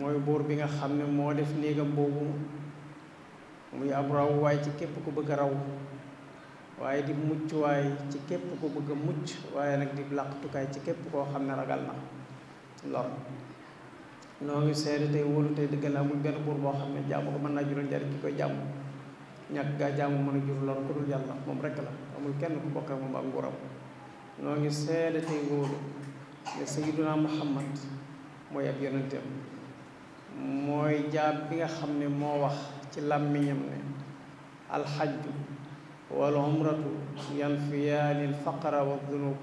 mooy buur bi nga xam ne moo def néegam boobu muy ab raw waay ci képp ku bëgg a raw waaye di mucc waay ci képp ku bëgg a mucc waaye nag di làqtukaay ci képp koo xam ne ragal na lor. noo ngi seede tey wóolu tey dëggal amul benn buur boo xam ne jaamu ko mën naa jural njariñ ki koy jaamu ñàkk gaa jaamu mën a jur lor ku dul yàlla moom rekk la amul kenn ku bokk ak moom ak nguuram. noo ngi seede tey wóolu ne sayyiduna Muhammad mooy ab yonenteem mooy jaam bi nga xam ne moo wax ci làmmiñam ne alxajju wal umratu yanfiyaani alfaqra wa dunub.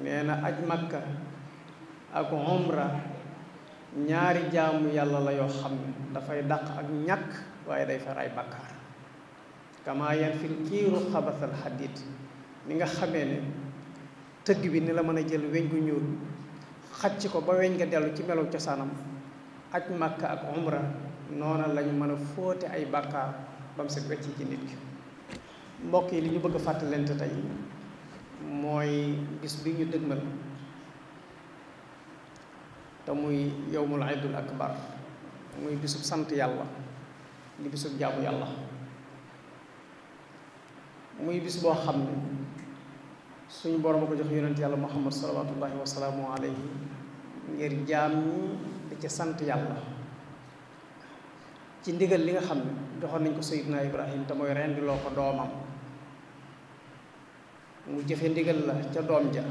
nee na aj makka ak umra ñaari jaamu yàlla la yoo xam ne dafay dàq ak ñàkk waaye day far ay bakkaar. kama yanfil kiiru xabasal xadid, ni nga xamee ne tëgg bi ni la mën a jël weñ gu ñuul xacc ko ba weñ nga dellu ci melow cosaanam, aj makka ak umra noona lañu mën a fóote ay bakkaar ba mu set wecc ci nit ki. mbokk yi li ñu bëgg a fàttalente tey mooy bis bi ñu dëgmal te muy yowmul iidul akbar, muy bisub sant yàlla di bisub jaamu yàlla, muy bis boo xam ne suñu borom a ko jox yonent yàlla muhammad salawatullahi wa salaamu alayhi ngir jaam ñi di ca sant yàlla ci ndigal li nga xam ne joxoon nañ ko Seydina Ibrahim te mooy rendiloo ko doomam, mu jëfe ndigal la ca doom ja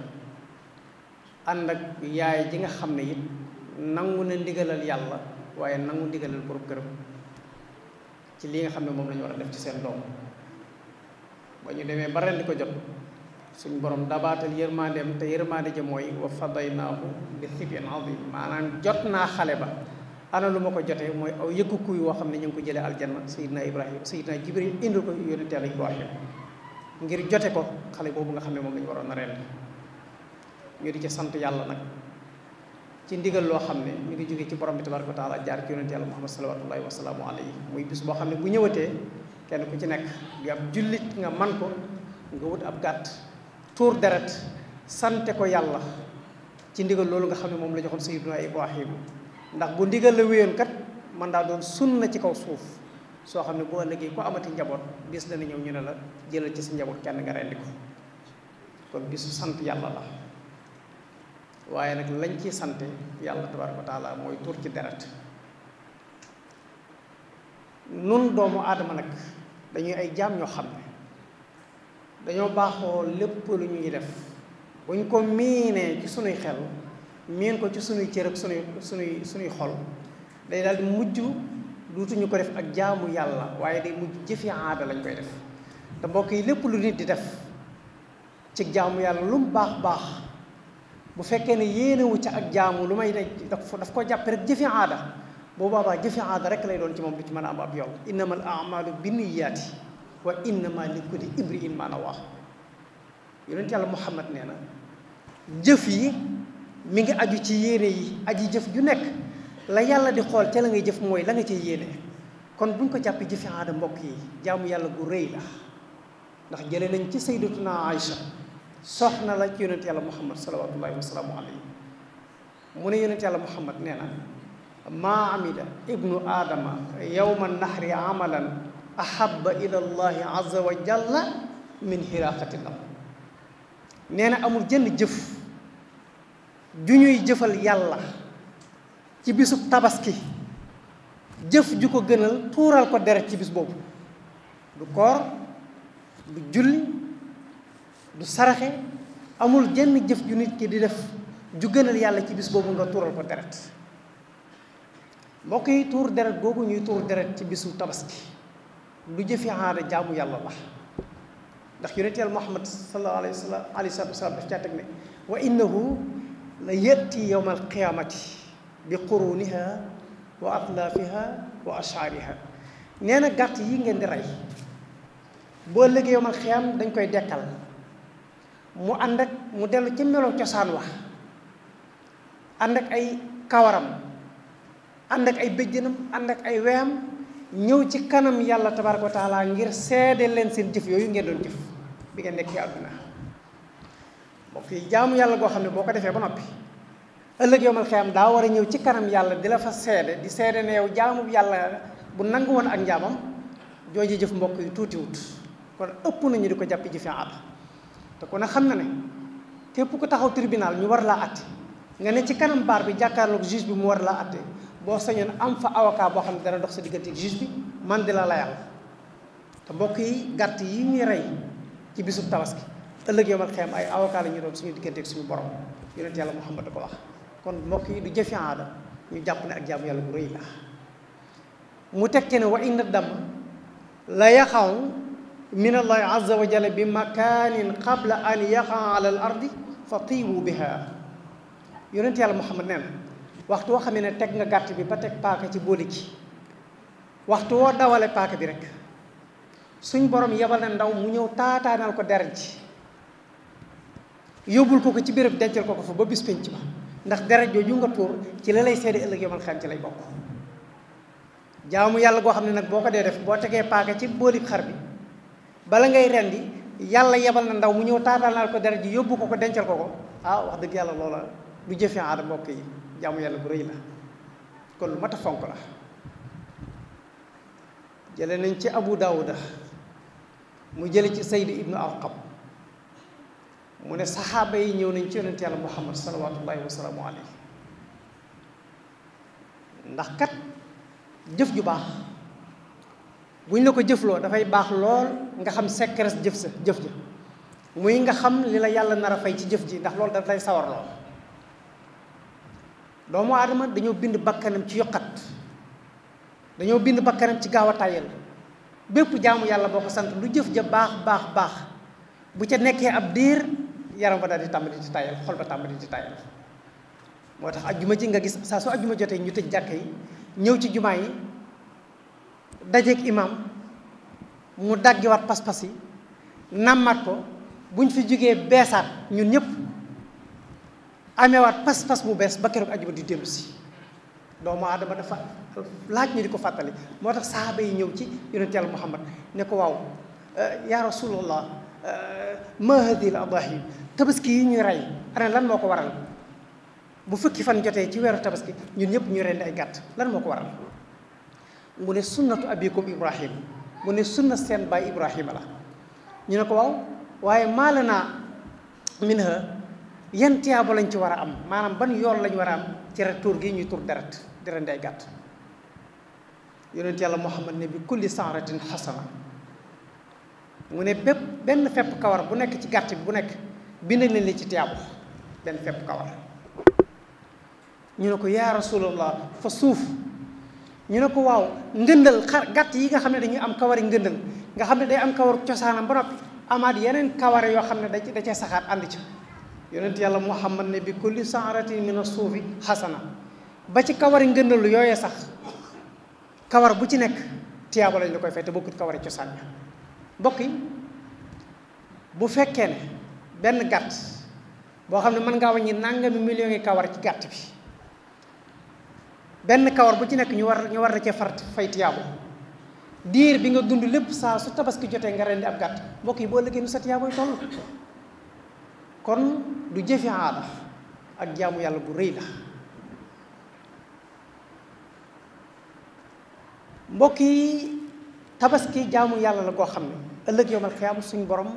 ànd ak yaay ji nga xam ne it nangu na ndigalal yàlla waaye nangu ndigalal borom këram ci li nga xam ne moom la ñu war a def ci seen doom. ba ñu demee ba rendi ko jot suñ borom dabaatal yërmandeem te yërmande ja mooy wa fadaynaahu bi sibyin azim, maanaam jot naa xale ba. ana lu ma ko jotee mooy aw yëkku kuy woo xam ne ñu ngi ko jëlee aljanna Seydina Ibrahim Seydina Jibril indil ko yonent yàlla Ibrahim ngir jote ko xale boobu nga xam ne moom la ñu waroon a rend. ñu di ci sant yàlla nag ci ndigal loo xam ne ñu ngi jógee ci borom bi tabaraka wa taala jaar ci yonent yàlla Muhammad salawatullahi wa salaamu alayhi. muy bis boo xam ne bu ñëwatee kenn ku ci nekk di ab jullit nga man ko nga wut ab gàtt tuur deret sante ko yàlla ci ndigal loolu nga xam ne moom la joxoon Seydina Ibrahim. ndax bu ndigal la wéyoon kat man daa doon sunna ci kaw suuf soo xam ne bu ëllëgee ku amati njaboot bis dana ñëw ñu ne la jëlal ci sa njaboot kenn nga rendi ko. kon bisu sant yàlla la waaye nag lañ ciy sante yàlla tabaraka wa taala mooy tuur ci deret. nun doomu aadama nag dañuy ay jaam ñoo xam ne dañoo baaxoo lépp lu ñuy def buñ ko miinee ci sunuy xel miin ko ci sunuy cër ak sunuy xol day daal di mujj duutuñu ko def ak jaamu yàlla waaye day mujj jëfi aada lañ koy def. te mbokk yi lépp lu nit di def ci jaamu yàlla lu mu baax baax bu fekkee ne yéenewu ca ak jaamu lu may ne daf ko jàppe rek jëfi aada, boo boobaa jëfi aada rek lay doon ci moom du ci mën a am ab yool. innamal a'maalu binniyaati wa innama likulli imri'in maa nawaa. yonent yàlla Muhammad nee na jëf yi mi ngi aju ci yéene yi. aji jëf ju nekk la yàlla di xool ca la ngay jëf mooy la nga cay yéene. kon buñ ko jàppee jëfi aada mbokk yi jaamu yàlla gu rëy la. ndax jëlee nañ ci sayyidatuna Aïcha soxna la ci yonent yàlla Muhammad salawatullahi wa salaamu alayhi mu ne yonent yàlla Muhammad nee na maa amila ibnu aadama yawma nahri amalan ahabba ila allahi azza wa jalla min hiraqati nam. nee na amul jënd jëf ju ñuy jëfal yàlla ci bisub tabaski jëf ju ko gënal tuural ko deret ci bis boobu. du koor du julli du saraxe, amul jenn jëf ju nit ki di def ju gënal yàlla ci bis boobu nga tuural ko deret. mbokk yi tuur deret googu ñuy tuur deret ci bisu tabaski du jëfi aada jaamu yàlla la. ndax yonent yàlla Muhammad sallallahu alayhi wa sallam daf caa teg ne wa innahu la yati yawma alqiyamati bi quruniha wa atlaafiha wa ashaariha. nee na gàtt yi ngeen di rey boo ëllëgee yawmal qiyaam dañ koy dekkal mu ànd ak mu dellu ci melo cosaan wax ànd ak ay kawaram ànd ak ay béjjënam ànd ak ay weyam ñëw ci kanam yàlla tabaraka wa taala ngir seede leen seen jëf yooyu ngeen doon jëf bi ngeen nekkee àdduna. mbokk yi jaamu yàlla goo xam ne boo ko defee ba noppi ëllëg yowmal xiyaam daa war a ñëw ci kanam yàlla di la fa seede di seede ne yow jaamu yàlla bu nangu woon ak njaamam jooju jëf mbokk yi tuuti wut kon ëpp nañu di ko jàpp jëfi aada te kon a xam na ne képp ku taxaw tribunal ñu war laa atte nga ne ci kanam baar bi jàkkaarloog juge bi mu war laa atte boo sañoon am fa avocat boo xam ne dana dox sa diggante ak juge bi man di la layal te mbokk yi gàtt yi ñuy rey ci bisub tabaski ëllëg yowmal xiyaam ay avocat la ñu doon suñu diggante ak suñu borom yonent yàlla Muhammad da ko wax kon mbokk yi du jëfi aada ñu jàpp ne ak jaamu yàlla bu rëy la mu teg ci ne wa inna dam la yaxaw min allahi azza wa jalla bi makanin qabla an yaxaa ala al ardi fa tiibu biha yonent yàlla Muhammad nee na waxtu woo xamee ne teg nga gàtt bi ba teg paaka ci booli gi waxtu woo dawale paaka bi rek suñ borom yebal na ndaw mu ñëw taataanal ko deret ji yóbbul ko ci béréb dencal ko fa ba bis penc ba ndax deret jooju nga tuur ci la lay seede ëllëg yomal xam ci lay bokk jaamu yàlla goo xam ne nag boo ko dee def boo tegee paaka ci booli xar bi bala ngay rendi yàlla yebal na ndaw mu ñëw taataanal ko deret ji yóbbu ko dencal ko wax dëgg yàlla loola du jëfe aada mbokk yi jaamu yàlla bu rëy la kon lu mat a fonk la jële nañ ci Abu Daawuda mu jële ci Sayd ibnu Arqam mu ne saxaaba yi ñëw nañ ci yonent yàlla Muhammad salawatullahi wa salaamu alayhi ndax kat jëf ju baax buñ la ko jëfloo dafay baax lool nga xam secret jëf ja muy nga xam li la yàlla nar a fay ci jëf ji ndax loolu daf lay sawar lool doomu aadama dañoo bind bakkanam ci yokkat dañoo bind bakkanam ci gaaw a tàyyal bépp jaamu yàlla boo ko sant lu jëf ja baax bu ca nekkee ab diir yaram ba daal di tàmbali di tàyyal xol ba tàmbali di tàyyal moo tax ajjuma ji nga gis saa su ajjuma jotee ñu tëj jàkka yi ñëw ci jumaa yi dajeeg imam mu daggiwaat pas-pas yi nammat ko buñ fi jógee beesaat ñun ñëpp amewaat pas-pas bu bees ba keroog ajjuma di dellu si doomu aadama dafa laaj ñu di ko fàttali moo tax sahaaba yi ñëw ci yonent yàlla Muhammad ne ko waaw ya rasulallah ma hadihi al adahi tabaski yi ñuy rey ana lan moo ko waral bu fukki fan jotee ci weeru tabaski ñun ñëpp ñuy rendi ay gàtt lan moo ko waral mu ne sunnatu abikum Ibrahim mu ne sunna seen baay Ibrahima la ñu ne ko waaw waaye maala naa minha yan tiyaaba lañ ci war a am maanaam ban yoon lañ war a am ci tuur gi ñuy tuur deret di rendi ay gàtt yonent yàlla Muhammad ne bi kulli sa'ratin xasana mu ne benn fepp kawar bu nekk ci gàtt bi bu nekk bind nañ li ci tiyaabu benn fepp kawar ñu ne ko yaa rasulallah fa suuf ñu ne ko waaw ngëndal xar gàtt yi nga xam ne dañuy am kawari ngëndal nga xam ne day am kawar cosaanam ba noppi amaat yeneen kaware yoo xam ne da cee saxaat ànd ci yonent yàlla Muhammad ne bi kulli sa'ratin min as-suufi xasana ba ci kawari ngëndalu yooyee sax kawar bu ci nekk tiyaaba lañ la koy fay te bokkut kawari cosaan ya mbokk yi bu fekkee ne benn gàtt boo xam ne mën ngaa wàññi nangami millions yi kawar ci gàtt bi benn kawar bu ci nekk ñu war na cee fay tiyaabo diir bi nga dund lépp saa su tabaski jotee nga rendi ab gàtt mbokk yi boo liggéey nu sa tiyaaboy toll kon du jëfi aada ak jaamu yàlla bu rëy la mbokk yi tabaski jaamu yàlla la koo xam ne ëllëg yowmal xiyaam suñu borom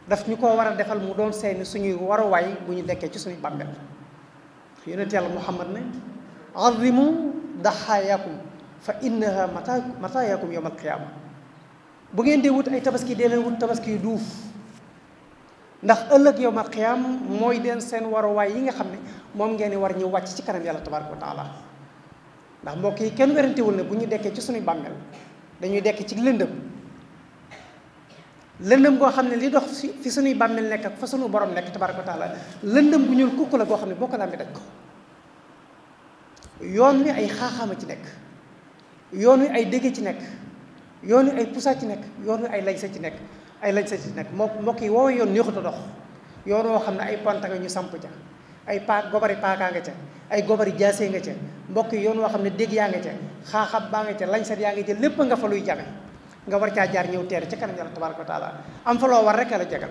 daf ñu ko war a defal mu doon seeni suñuy waruwaay bu ñu dekkee ci suñu bàmmeel yonent yàlla Muhammad ne azimu daxaayakum fa innaha mataayakum yowmal xiyaama bu ngeen dee wut ay tabaski dee leen wut tabaski yu duuf ndax ëllëg yowmal xiyaam mooy den seen waruwaay yi nga xam ne moom ngeen di war ñu wàcc ci kanam yàlla tabaraka wa taala ndax mbokk yi kenn werantewul ne bu ñu dekkee ci suñuy bàmmeel dañuy dekk ci lëndëm goo xam ne li dox fi suñuy bàmmeel nekk ak fa suñu borom nekk tabaraka wa taala lëndëm bu ñuul kukk la goo xam ne boo ko làmbi daj ko yoon wi ay xaaxaama ci nekk yoon wi ay dégge ci nekk yoon wi ay pusa ci nekk yoon wi ay lañsa ci nekk mbokk yi woowe yoon neexut a dox yoon woo xam ne ay panta nga ñu samp ca ay gobari paakaa nga ca ay gobari jaasee nga ca mbokk yi yoon woo xam ne dégg yaa nga ca xaaxab baa nga ca lañsat yaa nga ca lépp nga fa luy jame nga war caa jaar ñëw teer ca kanam yàlla tabaraka wa taala am fa loo war rek la jagal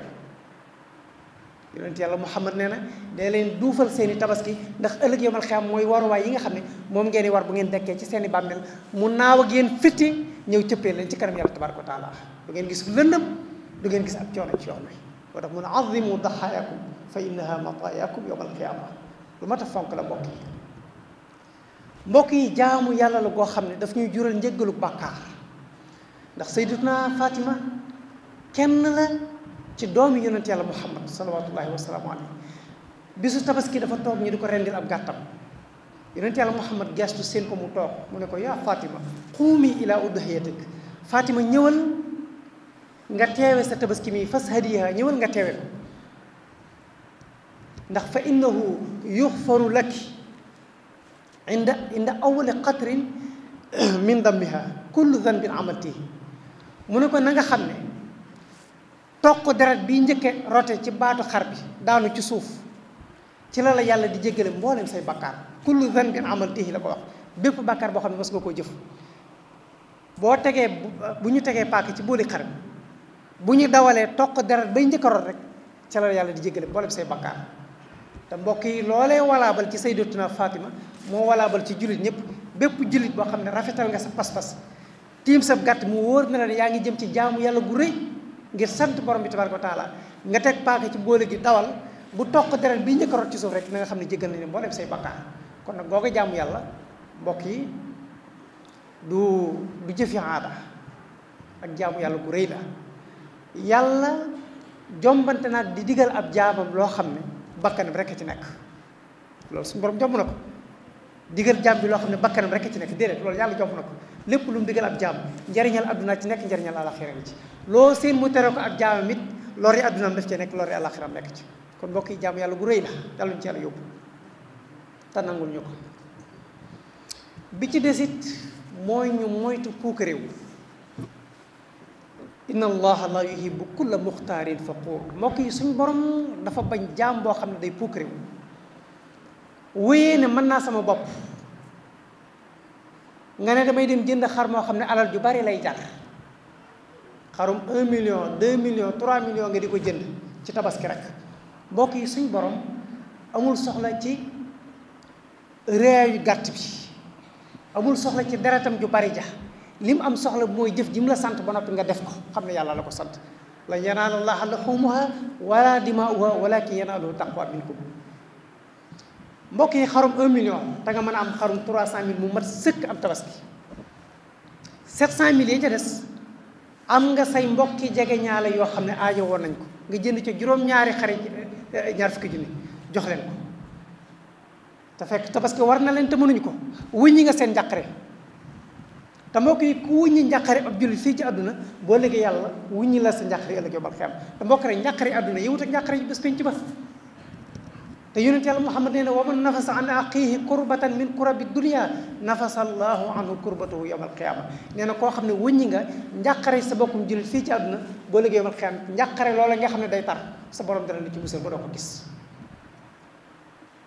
yonent yàlla Muhammad nee na day leen duufal seeni tabaski ndax ëllëg yawmal xiyaam mooy waruwaay yi nga xam ne moom ngeen di war bu ngeen dekkee ci seeni bàmmeel mu naaw ak yéen fitti ñëw cëppee leen ci kanam yàlla tabaraka wa taala du ngeen gis lëndëm du ngeen gis ab coono ci yoon wi moo tax mun a azimu daxaayakum fa innaha mataayakum yawmal xiyaama lu mat a fonk la mbokk yi jaamu yàlla la goo xam ne daf ñuy jural njëggalu bàkkaar ndax sayyidatuna Fatima kenn la ci doomi yonent yàlla Muhammad salawatullahi wa salaamu alayhi bisu tabaski dafa toog ñu di ko rendil ab gàttam yonent yàlla Muhammad gestu seen ko mu toog mu ne ko yaa Fatima xuumi ila udhiyatik Fatima ñëwal nga teewe sa tabaski mi fas hadiya ñëwal nga teewe ko ndax fa innahu yuxfaru laki inda awali qatrin min dammiha kullu danbin amaltihi mu ne ko na nga xam ne toq deret bi njëkke rote ci baatu xar bi daanu ci suuf ci la yàlla di jéggale mboolem say bakkaar kullu danbin amaltihi la ko wax bépp bakkaar boo xam ne mas nga koo jëf boo tegee bu ñu tegee paaka ci booli xar bi bu ñu dawalee toq deret bay njëkk a rot rek ci la yàlla di jéggale mboolem say bakkaar te mbokk yi loolee walaabal ci sayyidatuna Fatima moo walaabal ci jullit ñëpp bépp jullit boo xam ne rafetal nga sa pas-pas tiim sa gàtt mu wóor na la yaa ngi jëm ci jaamu yàlla gu rëy ngir sant borom bi tabaraka wa taala nga teg paaka ci boole gi dawal bu toq deret bi njëkk a rot ci suuf rek na nga xam ne jéggal nañu mboolem say bakkaar kon nag googa jaamu yàlla mbokk yi du jëfi aada ak jaamu yàlla gu rëy la yàlla jombante naa di digal ab jaamam loo xam ne bakkanam rek a ci nekk loolu suñu borom jomb na ko digal jaam bi loo xam ne bakkanam rek a ci nekk déedéet loolu yàlla jomb na ko lépp lu mu digal ab jaam njariñal adduna ci nekk njariñal àlaxira ci loo seen mu tere ko ab jaamam it lori addunaam daf ci nekk lori àlaxiram nekk ci kon mbokk yi jaamu yàlla gu rëy la yàlla ñu ci yàlla yóbbu te nangul ñu ko bi ci desit mooy ñu moytu puukaréew inna allaha la yuhibbu kulla muxtaarin faquur mbokk yi suñ borom dafa bañ jaam boo xam ne day puukaréew wéyee ne mën naa sama bopp nga ne damay dem jënd xar moo xam ne alal ju bari lay jar xarum 1 million 2 millions 3 millions nga di ko jënd ci tabaski rek mbokk yi suñ borom amul soxla ci réew yu gàtt bi amul soxla ci deretam ju bari ja lim am soxla mooy jëf ji mu la sant ba noppi nga def ko xam ne yàlla la ko sant la yanaala llaaha luhuumuhaa wala dimaa'uhaa walaakin yanaaluhu taqwa minkum mbokk yi xarum 1 million te nga mën a am xarum 300 000 mu mat sëkk am tabaski 700 000 yi ca des am nga say mbokki jege ñaale yoo xam ne aajo woon nañ ko nga jënd ca juróom-ñaari xari ñaar fukki junni jox leen ko te fekk tabaski war na leen te mënuñu ko wuññi nga seen njàqare te mbokk yi ku wuññi njàqare ab jullit fii ci àdduna boo léegi yàlla wuññi la sa njàqare ëllëg yawmal xiyaama te mbokk rek njàqare àdduna yëwut ak njàqare bés penc ba te yonent yàlla Muhammad nee na wa man nafasa an aqiihi kurbatan min kurabi dunya nafasa allahu anhu kurbatahu yawmal qiyaama nee na koo xam ne wëññi nga njàqare sa bokkum jullit fii ci àdduna boo léegi yawmal qiyaama njàqare loola nga xam ne day tar sa borom dana la ci musal ba doo ko gis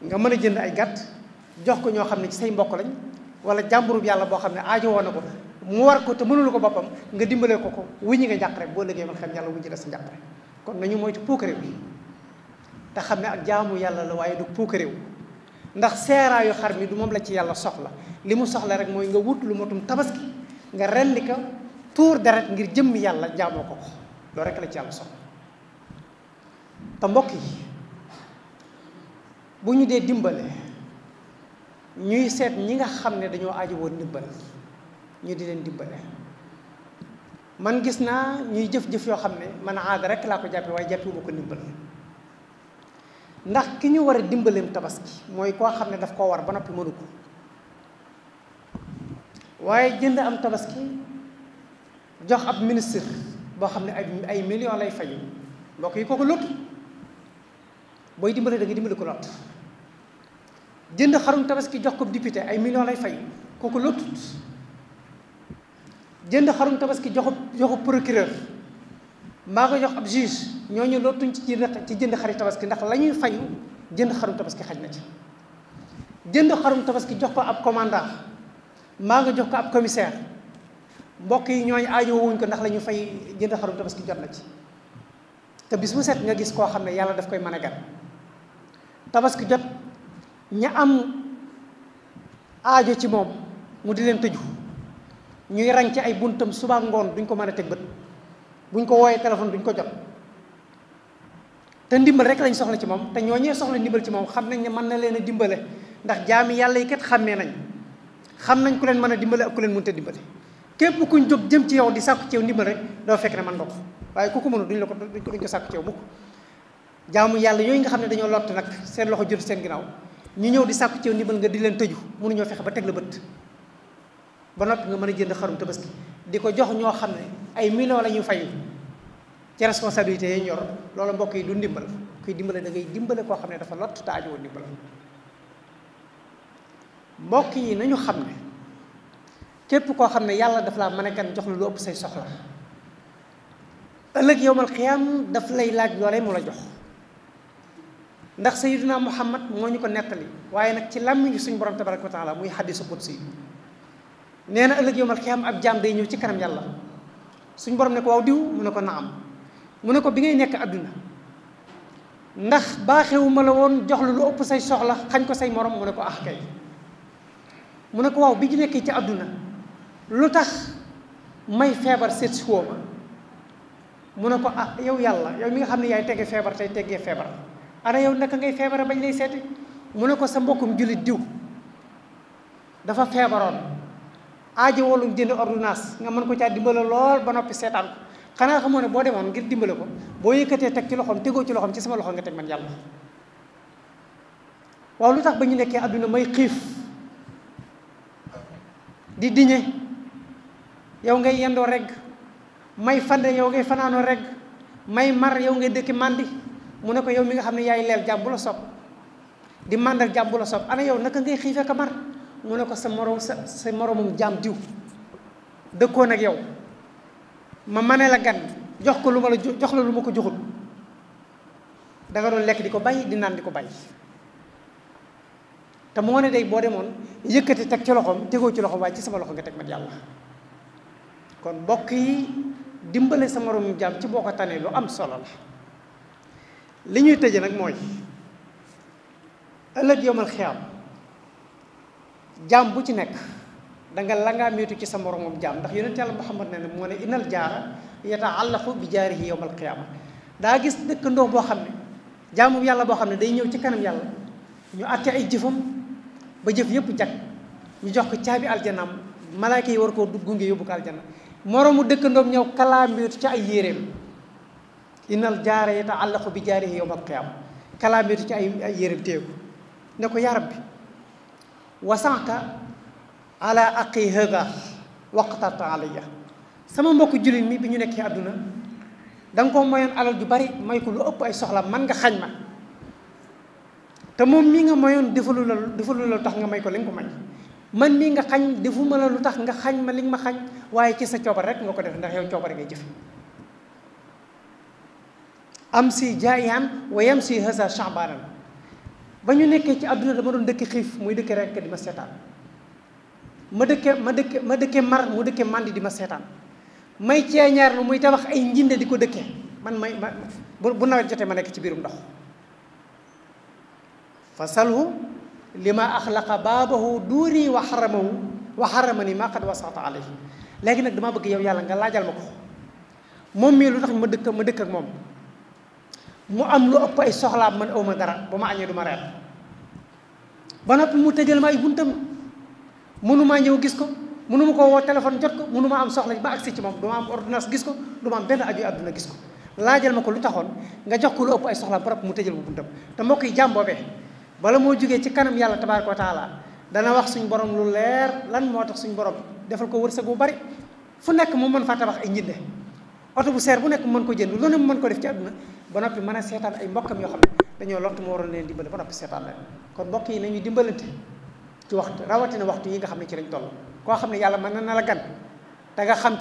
nga mën a jënd ay gàtt jox ko ñoo xam ne ci say mbokk lañ wala jàmburub yàlla boo xam ne aajo woon na ko mu war ko te mënul ko boppam nga dimbalee ko ko wëññi nga njàqare boo léegi yawmal qiyaama yàlla wuññi la sa njàqare kon nañu moytu puukare bi te xam ne ak jaamu yàlla la waaye du puukaréew ndax seeraayu xar mi du moom la ci yàlla soxla li mu soxla rek mooy nga wut lu matum tabaski nga rendi ko tuur deret ngir jëmmi yàlla jaamoo ko loolu rek la ci yàlla soxla te mbokk yi bu ñu dee dimbale ñuy seet ñi nga xam ne dañoo aajo woon ndimbal ñu di leen dimbale man gis naa ñuy jëf-jëf yoo xam ne man aada rek laa ko jàppe waaye jàppewuma ko ndimbal ndax ki ñu war a dimbaleem tabaski mooy koo xam ne daf koo war ba noppi mënu ko waaye jënd am tabaski jox ab ministre boo xam ne ay millions lay fayu mbokk yi kooku lot booy dimbale da nga dimbale ko lot jënd xarum tabaski jox ko député ay millions lay fayu kooku lotut jënd xarum tabaski joxu procureur mbaa nga jox ab juge ñooñu lootuñ ci jënd xari tabaski ndax la ñuy fayu jënd xarum tabaski xaj na ci jënd xarum tabaski jox ko ab commandant mbaa nga jox ko ab commissaire mbokk yi ñooñu aajo wuñ ko ndax la ñuy fay jënd xarum tabaski jot na ci te bis bu set nga gis koo xam ne yàlla daf koy mën a gan tabaski jot ña am aajo ci moom mu di leen tëju ñuy rang ci ay buntam suba ngoon duñ ko mën a teg bët buñ ko wooyee téléphone duñ ko jot te ndimbal rek lañ soxla ci moom te ñooñee soxla ndimbal ci moom xam nañ ne mën na leen a dimbale ndax jaami yàlla yi kat xàmmee nañ xam nañ ku leen mën a dimbale ak ku leen mënta dimbale képp kuñ jóg jëm ci yow di sàkku ci yow ndimbal rek doo fekk ne mën nga ko waaye ku ko mënu duñ ko sàkku ci yow mukk jaamu yàlla yooyu nga xam ne dañoo lott nag seen loxo jot seen ginnaaw ñu ñëw di sàkku ci yow ndimbal nga di leen tëju mënuñoo fexe ba teg la bët ba noppi nga mën a jënd xarum tabaski di ko jox ñoo xam ne ay millions la ñu fayu ci responsabilité yi ñor loolu mbokk yi du ndimbal kuy dimbale da ngay dimbale koo xam ne dafa lott te aju woon ndimbal mbokk yi nañu xam ne képp koo xam ne yàlla daf laa mën a gan jox la lu ëpp say soxla ëllëg yowmal xiyaam daf lay laaj loolee mu la jox ndax sayyiduna Muhammad moo ñu ko nettali waaye nag ci làmmiñu suñu borom tabaraka wa taala muy hadiisu qudsi nee na ëllëg yowmal xiyaam ab jaam day ñëw ci kanam yàlla suñu borom ne ko waaw diw mu ne ko naam mu ne ko bi ngay nekk àdduna ndax baaxewuma la woon jox la lu ëpp say soxla xañ ko say morom mu ne ko ah kay mu ne ko waaw bi ñu nekkee ci àdduna lu tax may feebar seet si woo ma mu ne ko ah yow yàlla yow mi nga xam ne yaay tegge feebar tey teggee feebar ana yow naka ngay feebara bañ lay seeti mu ne ko sa mbokkum jullit diw dafa feebaroon aajo wolu jënd ordonnance nga mën ko caa dimbale lool ba noppi seetaan ko xanaa xamoo ne boo demoon ngir dimbale ko boo yëkkatee teg ci loxoom tegoo ci loxoom ci sama loxo nga teg man yàlla waaw lu tax ba ñu nekkee àdduna may xiif di diñe yow ngay yendoo regg may fande yow ngay fanaanoo regg may mar yow ngay dëkki màndi mu ne ko yow mi nga xam ne yaay leel jàmm bu la sob di màndal jàmm bu la sob ana yow naka ngay xiifee ka mar mu ne ko sa moromum jaam diw dëkkoon ak yow ma mane la gan jox ko lu ma la jox la lu ma ko joxul da nga doon lekk di ko bàyyi di naan di ko bàyyi te moo ne day boo demoon yëkkati teg ci loxoom tegoo ci loxoom waaye ci sama loxo nga teg man yàlla kon mbokk yi dimbale sa moromum jaam ci boo ko tanee lu am solo la li ñuy tëje nag mooy ëllëg yowmal xiyaam jaam bu ci nekk danga la ngaa méetu ci sa moromum jaam ndax yonent yàlla Muhammad ne moo ne innal jaara yataallaqu bi jaarihi yowmal qiyaama daa gis dëkkandoo boo xam ne jaamu yàlla boo xam ne day ñëw ci kanam yàlla ñu àtte ay jëfam ba jëf yëpp jag ñu jox ko caabi aljanaam malaayka yi war koo gunge yóbbu ko aljana moromu dëkkandoom ñëw kalaa méetu ci ay yéreem innal jaara yataallaqu bi jaarihi yowmal qiyaama kalaa méetu ci ay yéreem téeku ne ko yaa rabbi wasanta ala aqi hada waqtarta alayya sama mbokk jullit mi bi ñu nekkee àdduna da nga ko mayoon alal ju bari may ko lu ëpp ay soxla man nga xañ ma te moom mii nga mayoon defalu la lu tax nga may ko li nga ko may man mii nga xañ defuma la lu tax nga xañ ma li nga ma xañ waaye ci sa coobar rek nga ko def ndax yow coobar ngay jëf am si jaayan wa yam si hasa sha'banan ba ñu nekkee ci àdduna dama doon dëkk xiif muy dëkk rek di ma seetaan ma dëkke mar mu dëkke màndi di ma seetaan may ceeñaar lu muy tabax ay njinde di ko dëkke man bu nawet jotee ma nekk ci biirum ndox fa salhu li ma axlaqa baabahu duuri wa xaramani maa qad wasata alayhi léegi nag dama bëgg yow yàlla nga laajal ma ko moom mii lu tax ma dëkk ak moom mu am lu ëpp ay soxlaam man awma dara ba ma añee du ma reer ba noppi mu tëjal ma ay buntam mënumaa ñëw gis ko mënuma ko woo téléphone jot ko mënuma am soxla ba agsi ci moom duma am ordonnance gis ko duma am benn aju àdduna gis ko laajal ma ko lu taxoon nga jox ko lu ëpp ay soxlaam ba noppi mu tëjal ma buntam te mbokk yi jaam boobee bala moo jógee ci kanam yàlla tabaaraka wa taala dana wax suñ borom lu leer lan moo tax suñ borom defal ko wërsëg bu bari fu nekk mu mën faa tabax ay njinde oto bu seer bu nekk mu mën ko jënd lu ne mu mën ko def ci àdduna ba noppi mën a seetaan ay mbokkam yoo xam ne dañoo lott mu waroon leen dimbale ba noppi seetaan leen kon mbokk yi nañuy dimbalante ci waxtu rawatina waxtu yi nga xam ne ci lañ toll koo xam ne yàlla mën na la gan da nga xam